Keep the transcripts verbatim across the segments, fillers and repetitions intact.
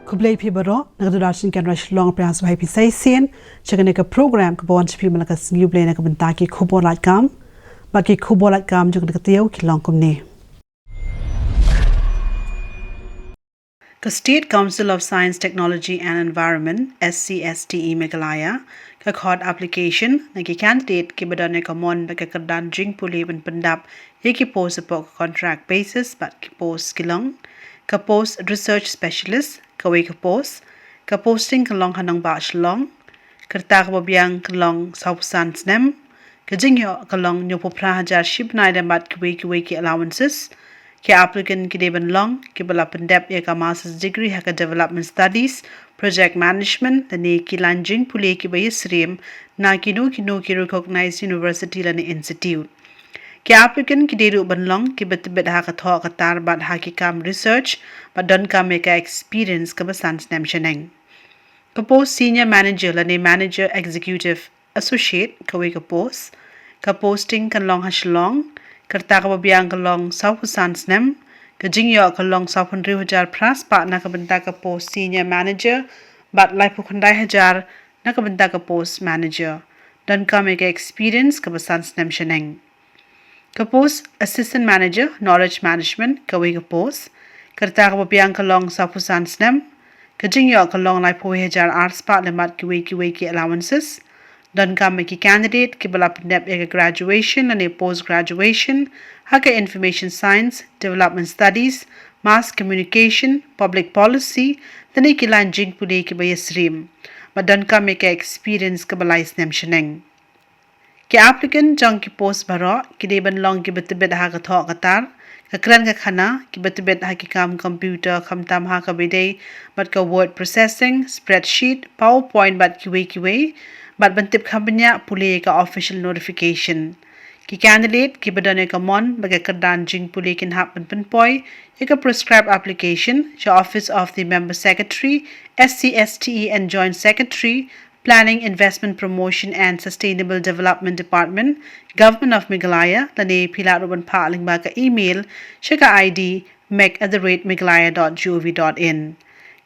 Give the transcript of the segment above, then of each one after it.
Khublei phi baroh, na ka Doordarshan Kendra Shillong, phi ïa sngewbha phi sa shisien sha kane ka program kaba wan sha phi man la ka Sngi U Blei na ka bynta ki khubor lait kam. Bad ki khubor lait kam jong kane ka taïew ki long kumne. Ka State Council of Science, Technology and Environment, S C S T E Meghalaya, ka khot application na ki candidate kiba don ïa ka mon bad ka kyrdan jingpule ban pyndap ïa ki post hapoh ka contract basis bad ki post ki long: ka post research specialist, kawei ka post, ka posting ka long ha nongbah Shillong, ka rta kaba biang ka long sawphew san snem, ka jingïoh ka long hynñiewphew phra hajar shi bnai lem bad kiwei kiwei ki allowances. Ki applicant ki dei ban long kiba la pyndep ïa ka master's degree ha ka development studies, project management lane ki lain jingpule kiba ïasyriem na kino kino ki recognized university lane institute. Ki applicant ki dei ruh ban long kiba tbit ha ka thoh ka tar bad ha ki kam research bad donkam ïa ka experience kaba san snem shaneng. Ka post senior manager lane manager executive associate, kawei ka post, ka posting kan long ha Shillong, ka rta kaba biang ka long sawphew san snem, ka jingïoh ka long sawphew hynriew hajar phra spah na ka bynta ka post senior manager bad laiphew khyndai hajar na ka bynta ka post manager. Donkam ïa ka experience kaba san snem shaneng. Ka post assistant manager knowledge management, kawei ka post, ka rta kaba biang ka long sawphew san snem, ka jingïoh ka long laiphew wei hajar ar spah lem bad kiwei kiwei ki allowances. Donkam ïa ki candidate kiba la pyndep ïa ka graduation lane post graduation ha ka information science, development studies, mass communication, public policy lane ki lain jingpule kiba ïasyriem bad donkam ïa ka experience kaba lai snem shaneng. Ki applicant jong ki post baroh ki dei ban long kiba tbit ha ka thoh ka tar, ka kren ka khana, kiba tbit ha ki kam computer khamtam ha kaba ïadei bad ka word processing, spreadsheet, PowerPoint bad kiwei kiwei, bad ban tip kham bniah pule ïa ka official notification. Ki candidate kiba don ïa ka mon bad ka kyrdan jingpule kin hap ban pynpoi ïa ka prescribed application sha Office of the Member Secretary, S C S T E and Joint Secretary, Planning, Investment Promotion and Sustainable Development Department, Government of Meghalaya, lane phi lah ruh ban phah lyngba ka email sha ka I D mec at the rate meghalaya dot gov dot in.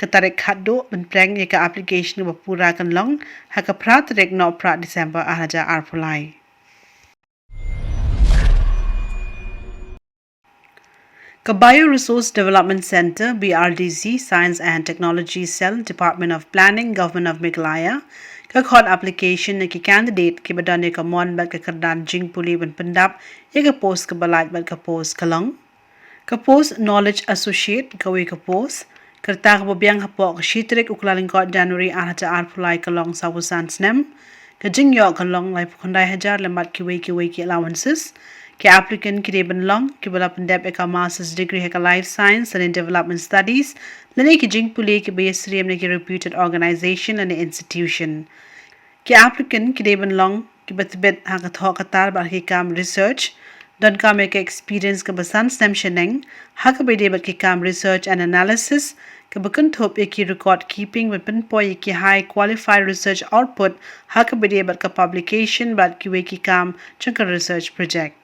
Ka tarik khatduh ban pdiang ïa ka application kaba pura kan long ha ka phra tarik Nohprah December ar hajar arphew lai. Ka Bioresource Development Centre, B R D C, Science and Technology Cell, Department of Planning, Government of Meghalaya, ka khot application na ki candidate kiba don ïa ka mon bad ka kyrdan jingpule ban pyndap ïa ka post kaba lait bad ka post ka long: ka post Knowledge Associate, kawei ka post, ka rta kaba biang hapoh ka shi tarik u Kyllalyngkot January ar hajar arphew lai ka long sawphew san snem, ka jingïoh ka long laiphew khyndai hajar lem bad kiwei kiwei ki allowances. Ki applicant ki dei ban long kiba la pyndep ïa ka master's degree ha ka life science lane development studies lane ki jingpule kiba ïasyriem na ki reputed organization lane institution. Ki applicant ki dei ban long kiba tbit ha ka thoh ka tar bad ha ki kam research, donkam ïa ka experience kaba san snem shaneng ha kaba ïadei bad ki kam research and analysis, kaba kynthup ïa ki record keeping ban pynpoi ïa ki high qualified research output ha kaba ïadei bad ka publication bad kiwei ki kam jong ka research project.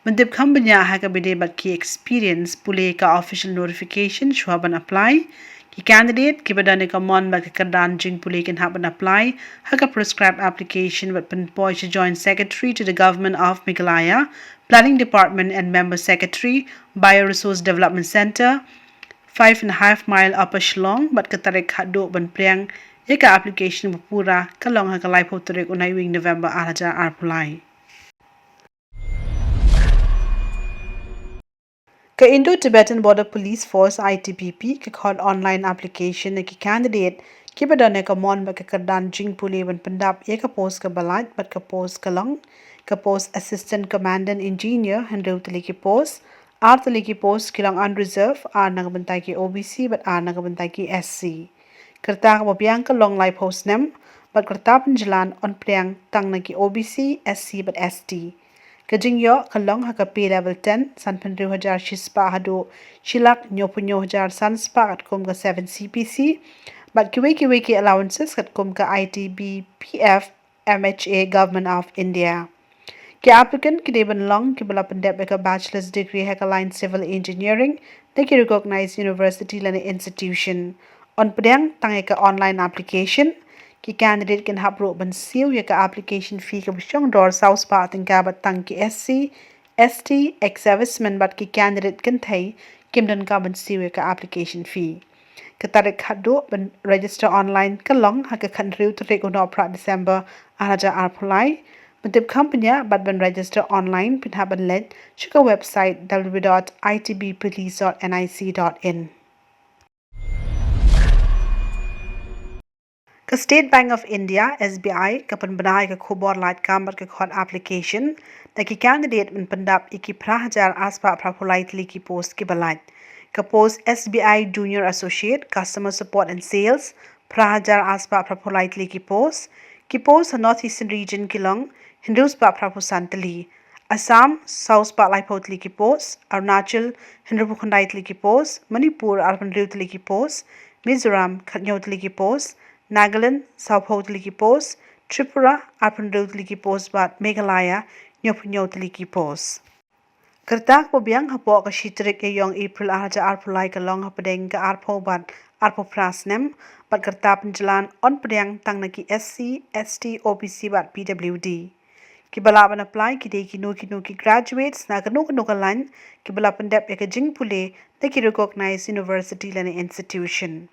Ban tip kham bniah ha kaba ïadei bad ki experience, pule ïa ka official notification shuwa ban apply. Ki candidate kiba don ïa ka mon bad ka kyrdan jingpule kin hap ban apply ha ka prescribed application bad pynpoi sha Joint Secretary to the Government of Meghalaya, Planning Department and Member Secretary, Bioresource Development Centre, Five and a Half Mile, Upper Shillong, bad ka tarik khatduh ban pdiang ïa ka application ba pura ka long ha ka laiphew tarik u Naiwieng November ar hajar arphew lai. Ka Indo-Tibetan Border Police Force, I T B P, ka khot online application na ki candidate kiba don ïa ka mon bad ka kyrdan jingpule ban pyndap ïa ka post kaba lait bad ka post ka long: ka post Assistant Commandant Engineer, hynriew tylli ki post, ar tylli ki post ki long unreserved, ar na ka bynta ki O B C bad ar na ka bynta ki S C. Ka rta kaba biang ka long laiphew snem bad ka rta pynjlan yn pdiang tang na ki O B C, S C bad S T. Ka jingïoh ka long ha ka pay level ten, sanphew hynriew hajar shispah haduh shi lak hynñiewphew hynñiew hajar san spah katkum ka seven C P C, bad kiwei kiwei ki allowances katkum ka I T B P F, M H A, Government of India. Ki applicant ki dei ban long kiba la pyndep ïa ka bachelor's degree ha ka line civil engineering na ki recognized university lane institution. Yn pdiang tang ïa ka online application. Ki candidate kin hap ruh ban siew ïa ka application fee kaba shong dor saw spah tyngka bad tang ki S C, S T, ex-servicemen bad ki candidate kynthei kim donkam ban siew ïa ka application fee. Ka tarik khadduh ban register online ka long ha ka khathynriew tarik u Nohprah December ar hajar arphew lai. Ban tip kham bniah bad ban register online phin hap ban leit sha ka website w w w dot i t b police dot n i c dot in. Ka State Bank of India, S B I, ka pynbna ïa ka khubor lait kam bad ka khot application na ki candidate ban pyndap ïa ki phra hajar ar spah phra phew lai tylli ki post kiba lait. Ka post S B I Junior Associate, Customer Support and Sales, phra hajar ar spah phra phew lai tylli ki post. Ki post ha North Eastern Region ki long hynriew spah phra phew san tylli. Assam, saw spah laiphew tylli ki post. Arunachal, hynriew phew khyndai tylli ki post. Manipur, arphew hynriew tylli ki post. Mizoram, khathynñiew tylli ki post. Nagaland, sawphew tylli ki post. Tripura, arphew hynriew tylli ki post bad Meghalaya, hynñiewphew hynñiew tylli ki post. Ka rta kaba biang hapoh ka shi tarik ïaïong April ar hajar arphew lai ka long hapdeng ka arphew bad arphew phra snem, bad ka rta pynjlan yn pdiang tang na ki S C, S T, O B C bad P W D. Kiba lah ban apply ki dei kino kino ki graduates na kano kano ka lain kiba la pyndep ïa ka jingpule na ki recognized university lane institution.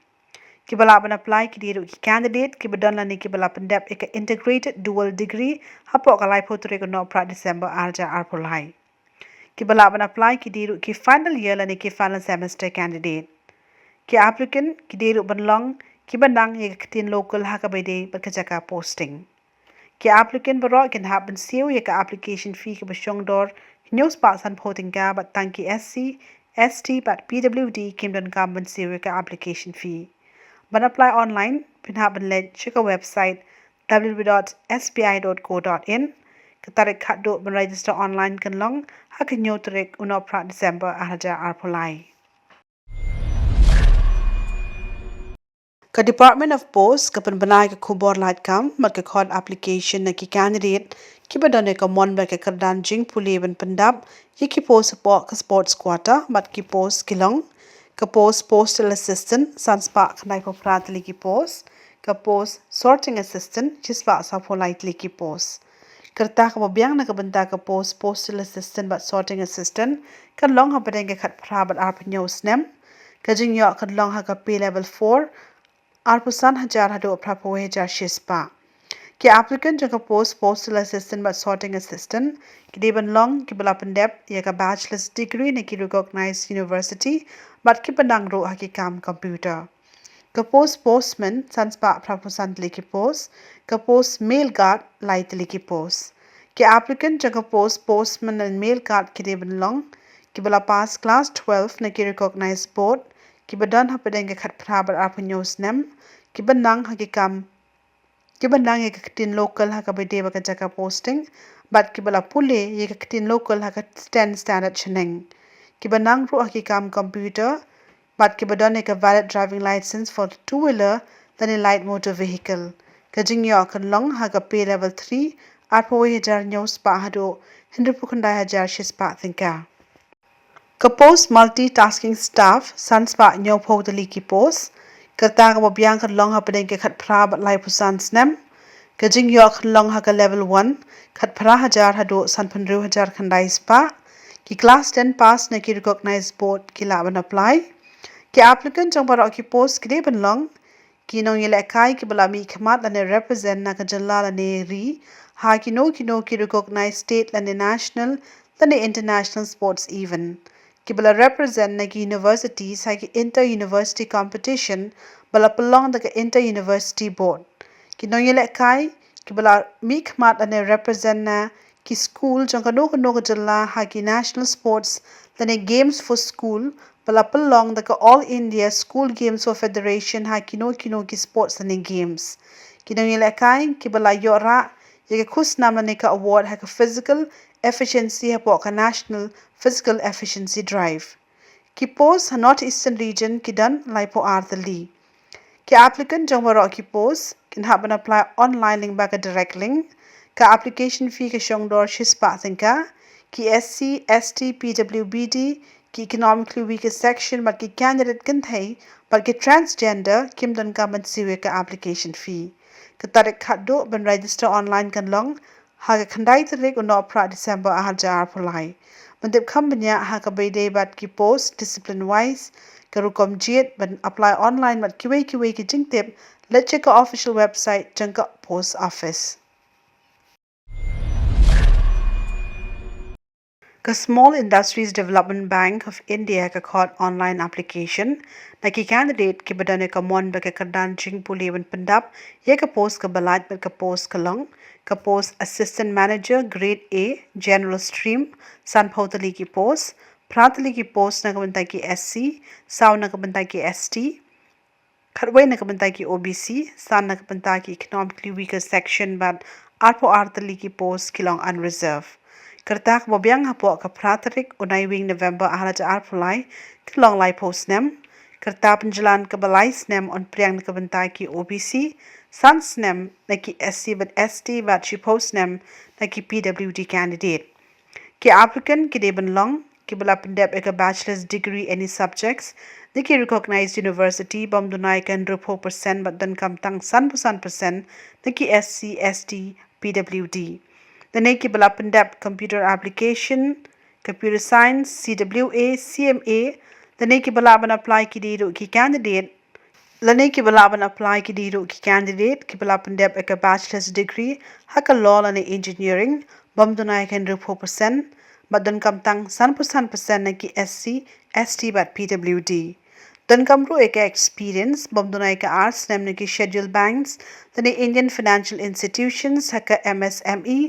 Kiba lah ban apply ki dei ruh ki candidate kiba don lane kiba la pyndep ïa ka integrated dual degree hapoh ka laiphew tarik u Nohprah December ar hajar arphew lai. Kiba lah ban apply ki dei ruh ki final year lane ki final semester candidate. Ki applicant ki dei ruh ban long kiba nang ïa ka ktien local ha kaba ïadei bad ka jaka posting. Ki applicant baroh kin hap ban siew ïa ka application fee kaba shong dor hynñiew spah sanphew tyngka bad tang ki S C, S T bad P W D kim donkam ban siew ïa ka application fee. Ban apply online phin hap ban leit sha ka website w w w dot s b i dot co dot in. Ka tarik khadduh ban register online kan long ha ka hynñiew tarik u Nohprah December ar hajar arphew lai. Ka Department of Post ka pynbna ïa ka khubor lait kam bad ka khot application na ki candidate kiba don ïa ka mon bad ka kyrdan jingpule ban pyndap ïa ki post hapoh ka sports quota bad ki post ki long: ka post postal assistant, san spah khyndaiphew phra tylli ki post. Ka post sorting assistant, shi spah sawphew lai tylli ki post. Ka rta kaba biang na ka bynta ka post postal assistant bad sorting assistant kan long hapdeng ka khatphra bad arphew hynñiew snem. Ka jingïoh kan long ha ka pay level four, arphew san hajar haduh phra phew wei hajar shi spah. Ki applicant jong ka post postal assistant bad sorting assistant ki dei ban long kiba la pyndep ïa ka bachelor's degree na ki recognized university bad kiba nang ruh ha ki kam computer. Ka post postman, san spah phra phew san tylli ki post. Ka post mail guard, lai tylli ki post. Ki applicant jong ka post postman and mail guard ki dei ban long kiba la pass class twelve na ki recognized board, kiba don hapdeng ka khatphra bad arphew hynñiew snem, kiba nang ha ki kam, kiba nang ïa ka ktien local ha kaba ïadei bad ka jaka posting bad kiba la pule ïa ka ktien local ha ka ten standard shaneng, kiba nang ruh ha ki kam computer bad kiba don ïa ka valid driving license for two wheeler lane light motor vehicle. Ka jingïoh kan long ha ka pay level three, arphew wei hajar hynñiew spah haduh hynriewphew khyndai hajar shi spah tyngka. Ka post multitasking staff, san spah hynñiewphew tylli ki post. Ka rta kaba biang kan long hapdeng ka khatphra bad laiphew san snem. Ka jingïoh kan long ha ka level one, khatphra hajar haduh sanphew hynriew hajar khyndai spah. Ki class ten pass na ki recognized board ki lah ban apply. Ki applicant jong baroh ki post ki dei ban long ki nongïalehkai kiba la mihkhmat lane represent na ka jylla lane ri ha kino kino ki recognized state lane national lane international sports event, kiba la represent na ki university ha ki inter university competition ba la pynlong da ka inter university board. Ki nongïalehkai kiba la mihkhmat lane represent na ki skul jong kano kano ka jylla ha ki national sports lane games for school ba la pynlong da ka All India School Games for Federation ha kino kino ki sports lane games. Ki nongïalehkai kiba la ïoh rah ïa ka khusnam lane ka award ha ka physical efficiency hapoh ka National Physical Efficiency Drive. Ki post ha North Eastern Region ki don laiphew ar tylli. Ki applicant jong baroh ki post kin hap ban apply online lyngba ka direct link. Ka application fee ka shong dor shi spah tyngka. Ki S C, S T, P W B D, ki economically weaker section bad ki candidate kynthei Bad ki transgender kim donkam ban siew ïa ka application fee. Ka tarik khatduh ban register online kan long ha ka khyndai tarik u Nohprah December ar hajar arphew lai. Ban tip kham bniah ha kaba ïadei bad ki post discipline wise, ka rukom jied ban apply online bad kiwei kiwei ki jingtip, leit check ka official website jong ka post office. Ka Small Industries Development Bank of India ka khot online application na ki candidate kiba don ïa ka mon bad ka kyrdan jingpule ban pyndap ïa ka post kaba lait bad ka post ka long ka post Assistant Manager Grade A, General Stream, sanphew tylli ki post, phra tylli ki post na ka bynta ki S C, saw na ka bynta ki S T, khatwei na ka bynta ki O B C, san na ka bynta ki Economically Weaker Section bad arphew ar tylli ki post ki long unreserved. Ka rta kaba biang hapoh ka phra tarik u Naiwieng November ar hajar arphew lai ka long laiphew snem. Ka rta pynjlan kaba lai snem yn priang na ka bynta ki O B C, san snem na ki S C bad S T bad shiphew snem na ki P W D candidate. Ki applicant ki dei ban long kiba la pyndep ïa ka bachelor's degree any subjects na ki recognized university bym duna ïa ka hynriewphew percent bad donkam tang sanphew san percent na ki S C, S T, P W D. Lane kiba la pyndep computer application, computer science, C W A, C M A, lane kiba lah ban apply ki dei ruh ki candidate Lane kiba lah ban apply ki dei ruh ki candidate kiba la pyndep ïa ka bachelor's degree ha ka law lane engineering bym duna ïa ka hynriewphew percent bad donkam tang sanphew san percent na ki S C, S T bad P W D. Donkam ruh ïa ka experience bym duna ïa ka ar snem na ki scheduled banks lane Indian financial institutions ha ka M S M E.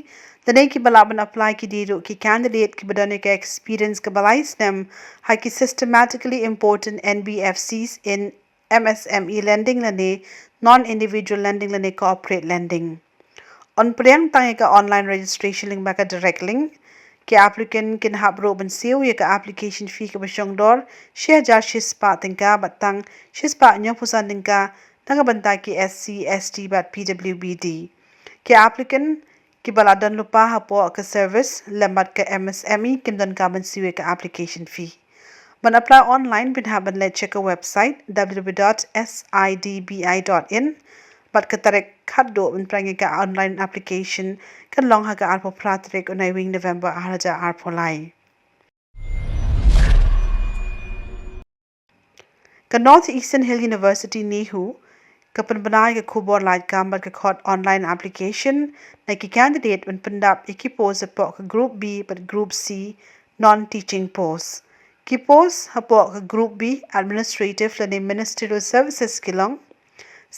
Lane kiba lah ban apply ki dei ruh ki candidate kiba don ïa ka experience kaba lai snem ha ki systematically important N B F Cs in M S M E lending lane non-individual lending lane corporate lending. Yn priang tang ïa ka online registration lyngba ka direct link. Ki applicant kin hap ruh ban siew ïa ka application fee kaba shongdor shi hajar shispah tyngka bad tang shispah hynñiewphew san tyngka na ka bynta ki S C, S T bad P W D. Ki applicant kiba la don lypa hapoh ka service lem bad ka M S M E kim donkam ban siew ïa ka application fee. Ban apply online phin hap ban leit sha ka website w w w dot s i d b i dot in bad ka tarik khatduh ban pynpriang ïa ka online application kan long ha ka arphew phra tarik u Naiwieng November ar hajar arphew lai. Ka North Eastern Hill University NEHU ka pynbna ïa ka khubor laitkam bad ka khot online application na ki candidate ban pyndap ïa ki post hapoh ka Group B bad Group C non-teaching post. Ki post hapoh ka Group B, Administrative lane Ministerial Services, ki long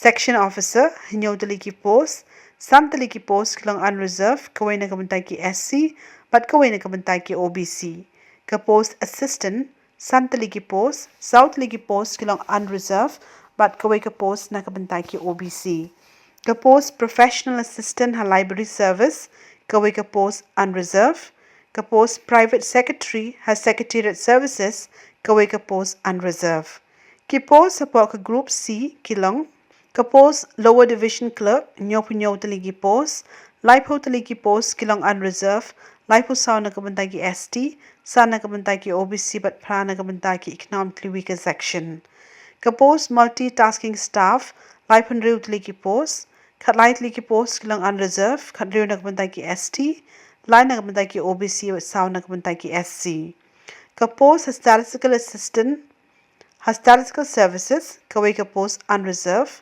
Section Officer, hynñiew tylli ki post, san tylli ki post ki long unreserved, kawei na ka bynta ki S C bad kawei na ka bynta ki O B C. Ka post Assistant, san tylli ki post, saw tylli ki post ki long unreserved bad kawei ka post na ka bynta ki O B C. Ka post Professional Assistant ha Library Service, kawei ka post unreserved. Ka post Private Secretary ha Secretariat Services, kawei ka post unreserved. Ki post hapoh ka Group C ki long ka post Lower Division Clerk, hynñiewphew hynñiew tylli ki post, laiphew tylli ki post ki long unreserved, laiphew saw na ka bynta ki S T, san na ka bynta ki O B C bad phra na ka bynta ki Economically Weaker Section. Ka post Multitasking Staff, laiphew hynriew tylli ki post, khatlai tylli ki post ki long unreserved, khathynriew na ka bynta ki S T, lai na ka bynta ki O B C bad saw na ka bynta ki S C. Ka post Statistical Assistant ha Statistical Services, kawei ka post unreserved.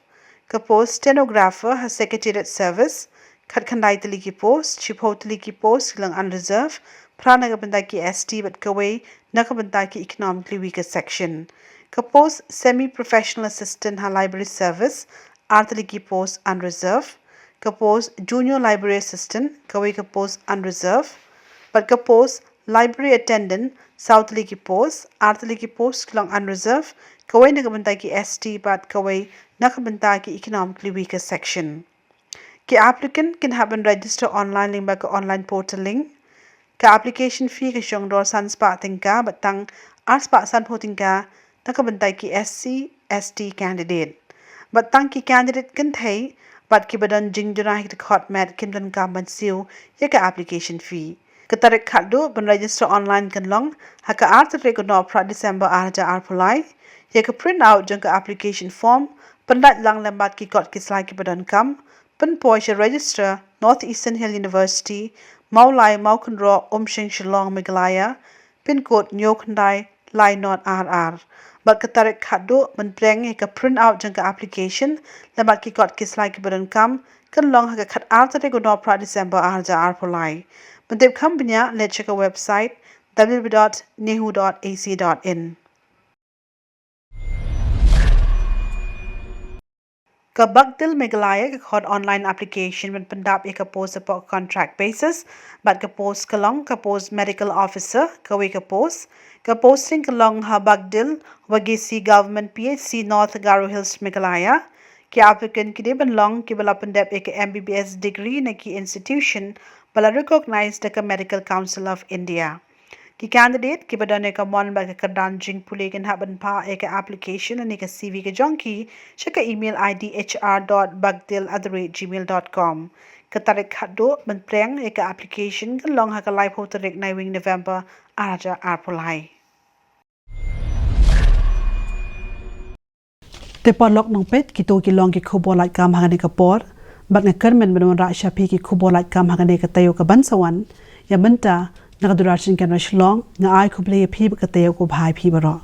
Ka post Stenographer ha Secretariat Service, khatkhyndai tylli ki post, shiphew tylli ki post ki long unreserved, phra na ka bynta ki S T bad kawei na ka bynta ki Economically Weaker Section. Ka post Semi Professional Assistant ha Library Service, ar tylli ki post unreserved. Ka post Junior Library Assistant, kawei ka post unreserved. Bad ka post Library Attendant, saw tylli ki post, ar tylli ki post ki long unreserved, kawei na ka bynta ki S T bad kawei na ka bynta ki Economically Weaker Section. Ki applicant kin hap ban register online lyngba ka online portal link. Ka application fee ka shongdor san spah tyngka bad tang ar spah sanphew tyngka na ka bynta ki S C, S T candidate. Bad tang ki candidate kynthei bad kiba don jingjynjar ha ki dkhot met kim donkam ban siew ïa ka application fee. Ka tarik khadduh ban register online kan long ha ka ar tarik u Nohprah December ar hajar arphew lai. Ïa ka print out jong ka application form pyndait lang lem bad ki kot ki slai kiba donkam, pynpoi sha Registrar, North Eastern Hill University, Mawlai Mawkynroh, Umshing, Shillong, Meghalaya, pin code hynñiew khyndai lai not ar ar. Bad ka tarik khadduh ban pdiang ïa ka print out jong ka application lem bad ki kot ki slai kiba donkam kan long ha ka khat ar tarik u Nohprah December ar hajar arphew lai. Ban tip kham bniah leit sha ka website w w w dot nehu dot a c dot in. Ka BugDeal Meghalaya ka khot online application ban pyndap ïa ka post hapoh contract basis, bad ka post ka long ka post medical officer, kawei ka post. Ka posting ka long ha BugDeal, Wagesi Government P H C, North Garo Hills, Meghalaya. Ki applicant ki dei ban long kiba la pyndep ïa ka M B B S degree na ki institution ba la recognize da ka Medical Council of India. Ki candidate kiba don ïa ka mon bad ka kyrdan jingpule kin hap ban phah ïa ka application lane ka C V ka jong ki sha ka email I D H R dot bugdeal at the rate gmail dot com. Ka tarik khadduh ban pdiang ïa ka application kan long ha ka laiphew tarik Naiwieng November ar hajar arphew lai. Te paralok nongpeit, kito ki long ki khubor lait kam ha kane ka por, bad nga kyrmen ban wanrah sha phi ki khubor lait kam ha kane ka taïew ka ban sa wan. Ïa mynta, na ka Doordarshan Kendra Shillong, nga ai khublei ïa phi bad ka taïew kaba bha ïa phi baroh.